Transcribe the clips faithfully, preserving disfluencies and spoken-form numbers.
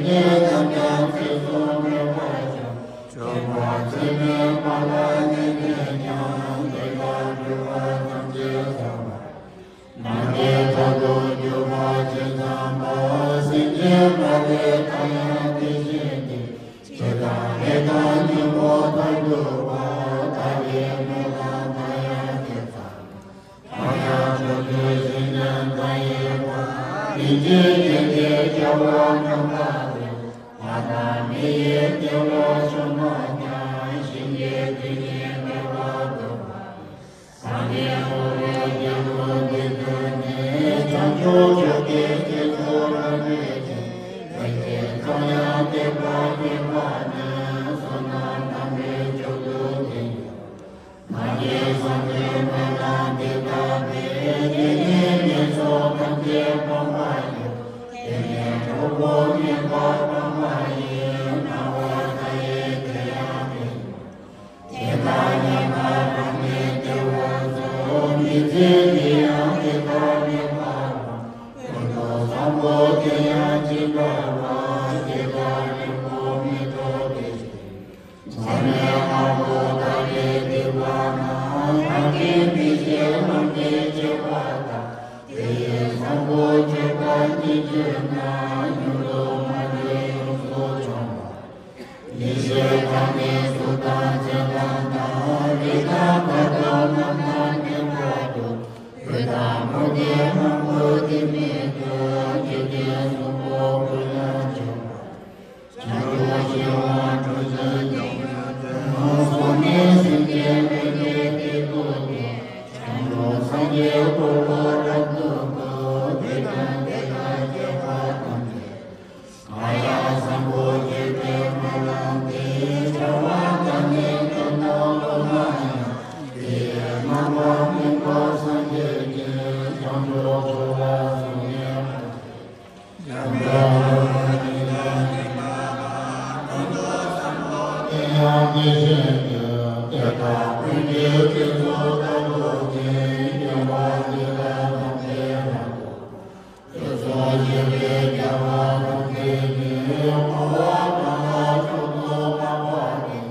ནས་ནམ་ཡང་ཚེ་སྲོག་མེད་པར་ཤོག། སྐྱོབ་པ་ཚད་མེད་པ་ལ་ཉེ་ནས་ཀྱང་། དེ་དག་འགྲོ་བ་ཐམས་ཅད་ཚང་བ། ནམ་མཁའི་མཐར་ཐུག་གྱུར་པ་ཇི་ཙམ་པ། སེམས་ཅན་ཐམས་ཅད་ཡང་དེ་བཞིན་ཏེ། སྤྱིར་བཏང་ལས་དང་སྙིང་པོ་མཐར་ཐུག་པ། ཐར་པའི་སྨོན་ལམ་མཐའ་ཡང་དེ་ཙམ། ཐར་ཡང་ཕྱོགས་བཅུའི་སེམས་ཅན་མཐའ་ཡས་པ། རིན་ཆེན་གཏེར་གྱི་རྒྱལ་པོ་རྣམ་དག་ལས། བླ་ན་མེད་པའི་དགེ་བའི་ཕྱོགས་རྣམས་ཀྱང་། ཞིང་གི་རྡུལ་སྙེད་འཕེལ་བར་འདོད་པ། སངས་རྒྱས་འཁོར་བའི་རྒྱལ་པོ་འདི་ཐོབ་ནས། བྱང་ཆུབ་མཆོག་གི་སེམས་མཆོག་ལ་གནས་ཤིང་། ལེགས་སྤྱད་ཚངས་དབྱངས་བསྟོད་པ་བགྱིས་པ་ནི། བསོད་ནམས་དམ་པའི་མཆོག་ཏུ་བསྟན་ཡང་། ཐམས་ཅད་བཟང་པོའི་སྨོན་ལམ་འདི་ལྟ་སྟེ། དེ་ནས་ངན་སོང་ཐམས་ཅད་སྤངས་པར་གྱུར། དེ་ནས་གྲོགས་པོ་ངན་པ་སྤངས་པ་ཡི། སྣང་བ་མཐའ་ཡས་དེ་ཡང་དེ་ཡིན། དེ་དག་ཉེས་པ་སྤངས་ནས་བདེ་བར་གསོལ། མི་ཚེ་འདི་ཡང་དེ་ལྟར་གནས་པར་སྤངས། ཀུན་ཏུ་བཟང་པོ་དེ་ཡང་ཇི་འདྲ་བ། དེ་དག་རིང་པོ་མི་ཐོགས་ཏེ། འཛད་མེད་དབང་པོ་དག་གིས་བསྡུས་པ་ན། ཐམས་ཅད་མི་ཤེས་ལམ་གྱི་ཆོད་པ་དང་། དེ་ཡི་བཟང་པོ་སྤྱོད་པ་ཉིད་བརྗོད་ན། མྱུར་དུ་མ་ལུས་ཡོངས་སུ་བྱང་བ། ཡེ་ཤེས་དང་ནི་གཟུགས་དང་མཚན་དང་ལྡན། རིགས་དང་ཁ་དོག་རྣམས་དང་ལྡན་པར་གྱུར། བུ་དང་མོ་སྟེ་མང་པོ་དེ་མི་འདོད། འཇིག་རྟེན་གསུམ་པོ་ཀུན་ལ་མཆོད་པ། བྱང་ཆུབ་ཤིང་དབང་གྲུ་བཞི་ལྡན་ཡོན་ཏན། གསུང་ནི་སེམས་ཅན་ཕན་བདེའི་གཏེར་དུ་སྟོན། བྱང་ཆུབ་སངས་རྒྱས་འཁོར་ལོ་རབ་ཏུ་བསྐོར། དེ་དང་དེ་དག་བཅས་པ་ཐམས་ཅད། ཐར་ཡང་བཟང་པོ་སྤྱོད་པའི་སྨོན་ལམ་འདི། བྱ་བ་དང་ནི་དོན་དམ་པོ་ན་ཡང་། དེ་ཡི་རྣམ་པར་སྨིན་པ་སངས་རྒྱས་ཀྱི། བྱང་ཆུབ་འཚོ་བ་བསྲུང་བའི་དཔལ། ཡང་དག་འོད་ཀྱི་ལམ་ཉི་མ་དང་། ཀུན་ཏུ་བཟང་པོ་དེ་ཡང་དེ་བཞིན་ཏེ། དེ་དག་ཀུན་གྱི་རྗེས་སུ་བདག་སློབ་ཅིང་། སྐྱེ་བ་འདི་དག་ཐམས་ཅད་རབ་ཏུ། དུས་གསུམ་གཤེགས་པའི་རྒྱལ་བ་ཐམས་ཅད་ཀྱིས། འཁོར་བ་གང་ལ་མཆོག་ཏུ་བསྔགས་པ་དེས།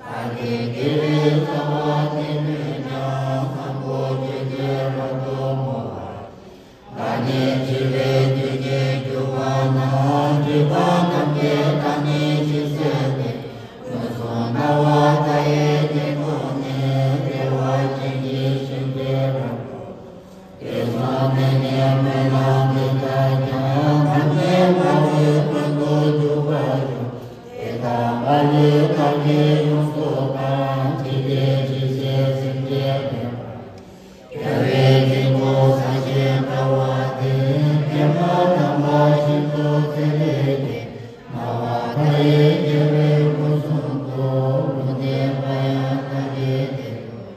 བདག་གི་དགེ་བའི་རྩ་བ་འདི་ནས་ཀྱང་། བཟང་པོ་སྤྱོད་ཕྱིར་རབ་ཏུ་བསྔོ་བ། བདག་ནི་འཆི་བའི་དུས་ནས་གྱུར་པ་ན། སྒྲིབ་པ་ཐམས་ཅད་དག་ནི་ཕྱིར་བསལ་ཏེ། མངོན་སུམ་སྣང་བ་མཐའ་ཡས་དེར་འཁོད་ནས། བདེ་བ་ཅན་གྱི་ཞིང་དེར་རབ་ཏུ། དེ་ཙམ་དེ་ནས་སྨོན་ལམ་འདི་དག་ཀྱང་། ཐམས་ཅད་ཐར་པའི་དཔལ་དུ་འཇུག་པར་ཤོག། དེ་དག་མ་ལུས་བདག་གིས་ཡོངས་སུ་བཟུང་། འཇིག་རྟེན་འཇིགས་བྱེད་སེམས་ཅན་ཕལ་པ། རྒྱལ་བའི་དཀྱིལ་འཁོར་ས་གཞི་དགའ་བ་དེར། བདེ་བ་དམ་པ་ཤིན་ཏུ་བརྩེ་བའི་སྟེང་། སྣང་བ་མཐའ་ཡས་རྒྱལ་བའི་སྐུ་གསུང་ཐུགས། ལུང་བསྟན་པ་ཡང་ཐམས་ཅད་དེར་འགོད།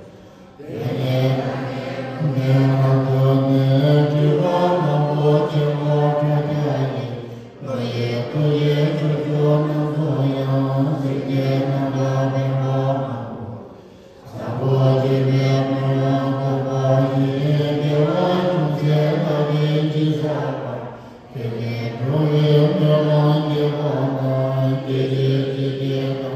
དེ་ནས་ཐམས་ཅད་ཀུན་ནས་རབ་ཏུ་གནས། སྤྲུལ་པ་དམར་པོ་ཆེན་པོ་ཁྲོ་རྒྱལ་གྱིས། ཀླུ་ཡི་ཐུགས་རྗེའི་ཕྱོགས་བཅུ་རྣམས་སུ་ཡང་། སེམས་ཅན་རྣམས་ལ་ཕན་པ་མང་པོ། བཟང་པོ་སྤྱོད་པའི་སྨོན་ལམ་བཏབ་པ་ཡིས། དགེ་བ་ཅུང་ཟད་བཏབ་པས་ཅི་བསགས་པ། དེ་ནས་འགྲོ་བའི་སྨོན་ལམ་བརྒྱ་པ་དང་། སྐྱེ་རྒ་ན་འཆིའི་རྒྱུ་དང་